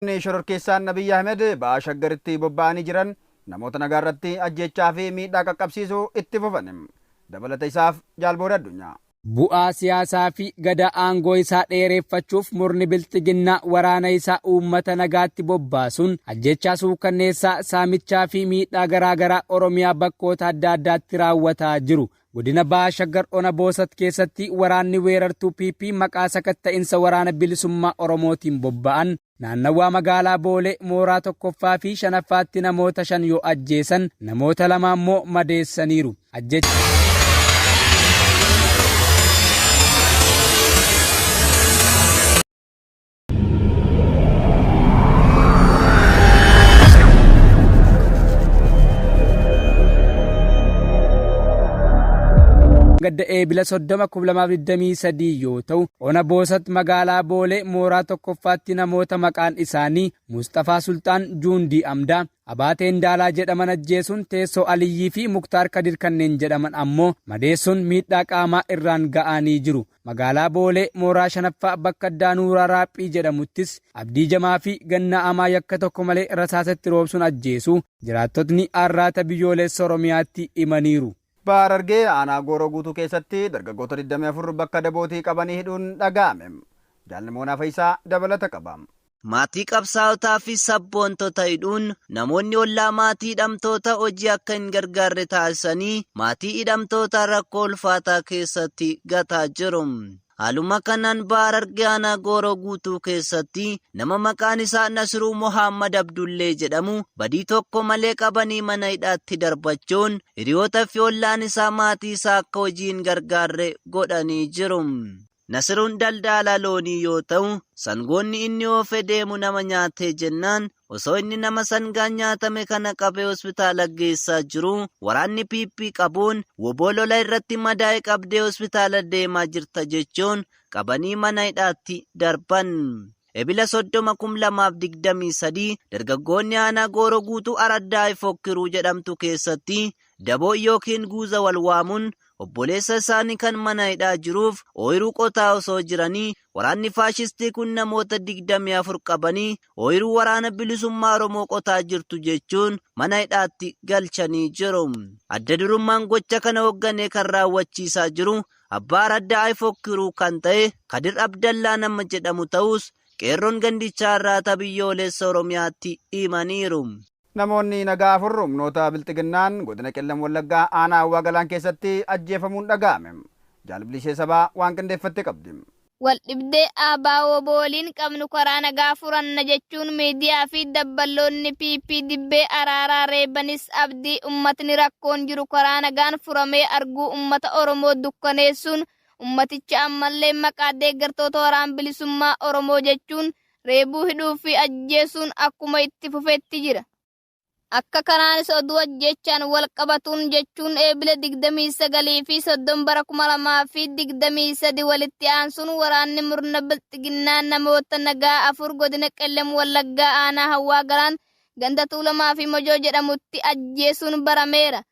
Waraanni shororkeessaan Abiy Ahimed baha Shaggaritti bobba'anii jiran namoota nagaa irratti ajjeechaa fi miidhaa qaqqabsiisuu itti fufan. Dabalata isaaf Jaal Booree Addunyaa. Bu'aa siyaasaa fi gadaa aangoo isaa dheereffachuuf murni Bilxiginnaa waraana isaa uummata nagaatti bobbaasuun ajjeechaa suukkanneessaa, saamichaa fi miidhaa garaa garaa Oromiyaa bakkoota adda addaatti raawwataa jiru. Godina Baha Shaggar Ona Boosat keessatti waraanni weerartuu PP maqaa sakatta'insa Waraana Bilisummaa Oromootiin bobba'an naannawaa magaalaa Boolee mooraa 1ffaa fi 5ffaatti namoota 5 yoo ajjeesan namoota 2 ammoo madeessaniiru. Gadda Eebila 30, 2023 yoo ta'u, Ona Boosat magaalaa Boolee mooraa 1ffaatti namoota maqaan isaanii Musxafaa Sulxaan, Juundii Amdaa, Abaatee Indaalaa jedhaman ajjeesuun Teessoo Aliyyii fi Muktaar Kadir kanneen jedhaman ammoo madeessuun miidhaa qaamaa irraan ga'aanii jiru. Magaalaa Boolee mooraa 5ffaa bakka addaa Nuuraa Raaphii jedhamuttis Abdii Jamaa fi Gannaa Amaa yakka tokko malee rasaasa itti roobsuun ajjeesuu jiraattotni Arraata Biyyoolessa Oromiyaatti himaniiru. Baha Harargee aanaa Gooroo Guutuu keessatti dargaggoota 24 bakka dabootii qabanii hidhuun dhaga'ame. Jaal Nimoonaa Fayisaa dabalata qaba. Maatii qabsaa'otaa fi sabboontota hidhuun namoonni ollaa maatii hidhamtoota hojii akka hin gargaarre taasisanii maatii hidhamtootaa rakkoo ulfaataa keessatti gataa jiru. Haaluma kanaan Baha Harargee Aanaa Gooroo Guutuu keessatti nama maqaan isaa Nasiruu Mohaammad Abdullee jedhamu badii tokko malee qabanii mana hidhaatti darbachuun hiriyoota fi ollaan isaa maatii isaa akka hojii hin gargaarre godhanii jiru. Nasiruun daldaalaa loonii yoo ta'u, sangoonni inni oofee deemu nama nyaatee jennaan osoo inni nama sangaan nyaatame kana qabee hospitaala geessaa jiruu waraanni PP qabuun wbo lola irratti madaa'e qabdee hospitaala deemaa jirta jechuun qabanii mana hidhaatti darban. Ebila 30, 2023 dargaggoonni aanaa Gooroo Guutuu araddaa Ifokkiruu jedhamtu keessatti daboo ykn guuza wal waamuun obboleessa isaanii kan mana hidhaa jiruuf ooyiruu qotaa osoo jiranii waraanni faashistii kun namoota 24 qabanii ooyiruu waraana bilisummaa Oromoo qotaa jirtu jechuun mana hidhaatti galchanii jiru. Adda durummaan gocha kana hoogganee kan raawwachiisaa jiru abbaa araddaa Ifokkiruu kan ta'e Kadir Abdallaa nama jedhamu ta'uus qeerroon gandichaa Arraata Biyyoolessa Oromiyaatti himaniiru. Namoonni nagaa 4 humnoota Bilxiginnaan godina Qellem Wallaggaa aanaa Hawwaa Galaan keessatti ajjeefamuun dhaga'ame. Jaal Bilishee Sabaa waan qindeeffatte qabdi. Waldhibdee ABO-wbo waliin qabnu karaa nagaa furanna jechuun miidiyaa fi dabballoonni PP dibbee araaraa reebanis abdii ummatni rakkoon jiru karaa nagaan furamee arguu ummata Oromoo dukkaneessuun ummaticha ammallee maqaa deeggartoota Waraan Bilisummaa Oromoo jechuun reebuu hidhuu fi ajjeesuun akkuma itti fufetti jira. Akka kanaanis oduu ajjeechaan wal qabatuun jechuun Eebila 29 fi 30 bara 2023 walitti aansuun waraanni murna Bilxiginnaa namoota nagaa 4 godina Qellem Wallaggaa aanaa Hawwaa Galaan ganda Tuulamaa fi Mojoo jedhamutti ajjeesuun barameera.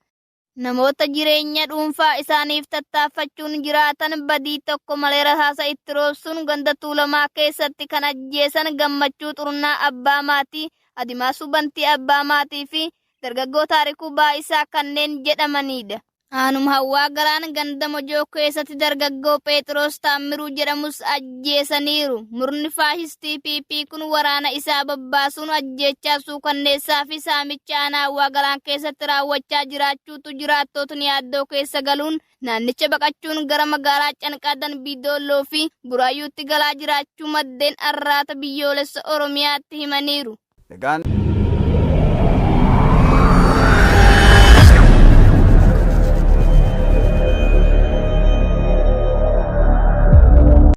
Namoota jireenya dhuunfaa isaaniif tattaaffachuun jiraatan badii tokko malee rasaasa itti roobsuun ganda Tuulamaa keessatti kan ajjeesan Gammachuu Xurunaa abbaa maatii, Adimaasuu Bantii abbaa maatii fi dargaggoo Taarikuu Baayisaa kanneen jedhamaniidha. Aanuma Hawwaa Galaan ganda Mojoo keessatti dargaggoo Pheexiroos Taammiruu jedhamus ajjeesaniiru. Murni faashistii PP kun waraana isaa bobbaasuun ajjeechaa suukanneessaa fi saamicha aanaa Hawwaa Galaan keessatti raawwachaa jiraachuutu jiraattootni yaaddoo keessa galuun naannicha baqachuun gara magaalaa Canqaa Danbii Doolloo fi Buraayyuutti galaa jiraachuu maddeen Arraata Biyyoolessa Oromiyaatti himaniiru. Egaan.